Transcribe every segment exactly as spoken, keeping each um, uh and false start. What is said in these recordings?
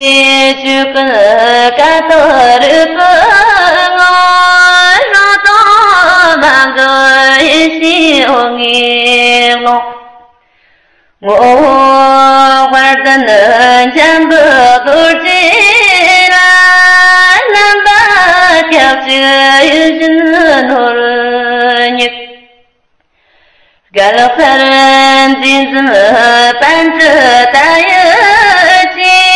ཆོས་སྐུ་ཀ་ཏོ་རི་པུ་ངོ་རང་དང་མ་འགལ་ཡེ་ཤེས་འོད་ལྔའི་ཀློང་། ངོ་བོ་དཔལ་ལྡན་འཇམ་པའི་རྡོ་རྗེ་ལ། རྣམ་པ་ཁྱབ་བཞིན་ཡིད་བཞིན་ནོར་བརྙེས། དཀར་དཔལ་མཛེས་འཛུམ་པཎ་གྲུབ་ཏ་ཡི་ཆོས།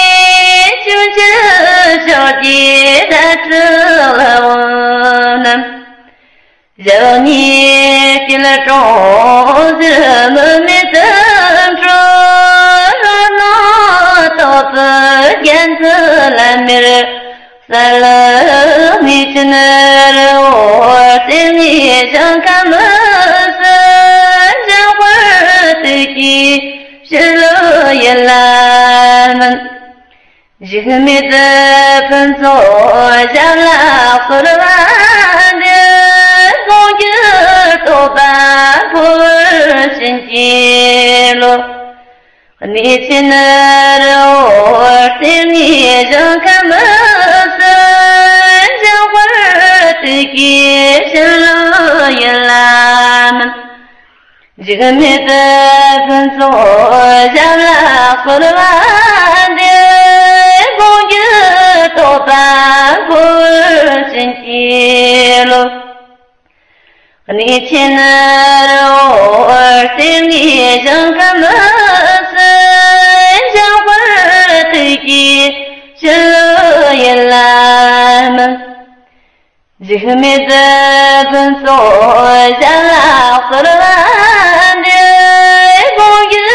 ཕྱོགས་བཅུར་ཕྱོགས་ཀྱི་དགྲ་ཕྲུག་ལ་འོད་རྣམས། ཞབས་གཉིས་སྐྱིལ་ཀྲུང་ཟུར་མུ་མེད་དུ་འཕྲོ། རང་སྣང་རྟོགས་པའི་རྒྱ་མཚོ་ལམ་མེར་གསལ། གནས་ཆེན་རི་བོ་རྩེ་ལྔའི་ཞིང་ཁམས་སུ། འཇམ་དཔལ་དུས་ཀྱི་ཕྱི་ལོགས་ཡིད་ལ་སྨིན། འཇིགས་མེད་ཕུན་ཚོགས་ཞབས་ལ་གསོལ་བ་འདེབས། དགོངས་རྒྱུད་རྟོགས་པ་འཕོ་བར་བྱིན་གྱིས་རློབས། གནས་ཆེན་རི་བོ་རྩེ་ལྔའི་ཞིང་ཁམས་སུ། འཇམ་དཔལ་དུས་ཀྱི་ཕྱིར་ལོག་ཡིད་ལ་སྨིན། འཇིགས་མེད་ཕུན་ཚོགས་ཞབས་ལ་གསོལ་བ་འདེབས། དགོངས་རྒྱུད་རྟོགས་པ་འཕོ་བར་བྱིན་གྱིས་རློབས། གནས་ཆེན་རི་བོ་རྩེ་ལྔའི་ཞིང་ཁམས་སུ། འཇམ་དཔལ་དུས་ཀྱི་ཕྱིར་ལོག་ཡིད་ལ་སྨིན། འཇིགས་མེད་ཕུན་ཚོགས་ཞབས་ལ་གསོལ་བ་འདེབས། དགོངས་རྒྱུད་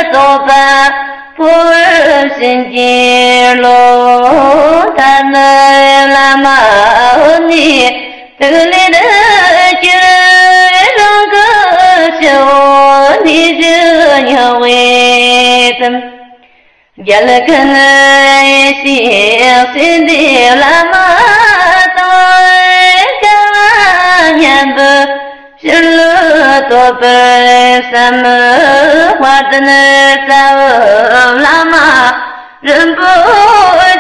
རྟོགས་པ་འཕོ་བར་བྱིན་གྱིས་རློབས། ཐ་ན་བླ་མ་འོད་ནི་ཐིག་ལེར་གྱུར། རང་གི་སྤྱི་བོ་གནས་བཞི་ཉག་གི་དུམ། རྒྱལ་ཀུན་ཡེ་ཤེས་སྲིད་མཐའི་བླ་མ་དང་། སྐལ་བ་མཉམ་པའི་ཕྱིར་ལ་བསྟོད་པར་བསམ། དཔལ་ལྡན་རྩ་བའི་བླ་མ་རིན་པོ་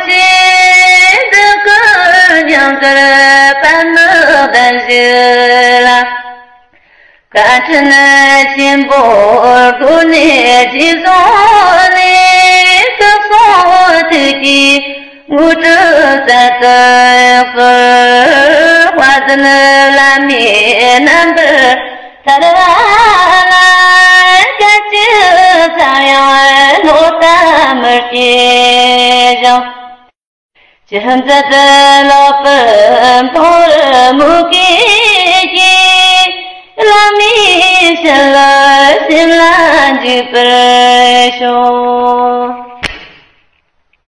ཆེ། འདི་ཀུན་ཉང་ཀར་པདྨའི་གདན་བཞི་ལ། བཀའ་དྲིན་ཆེན་པོའི་སྒོ་ནས་རྗེས་བཟུང་ནས། སྐུ་གསུང་ཐུགས་ཀྱི་དངོས་གྲུབ་སྩལ་དུ་གསོལ། དཔལ་ལྡན་བླ་མའི་རྣམ་པར་ཐར་པ་ལ། སྐད་ཅིག་ཙམ་ཡང་བློ་ལྟ་མི་སྐྱེ་ཞིང་། ཅི་མཛད་ལགས་པར་མཐོང་བར་མོས་གུས་ཀྱིས། བླ་མའི་ཞལ་ལ་བྱིན་ལ་འཇུག་པར་ཤོག།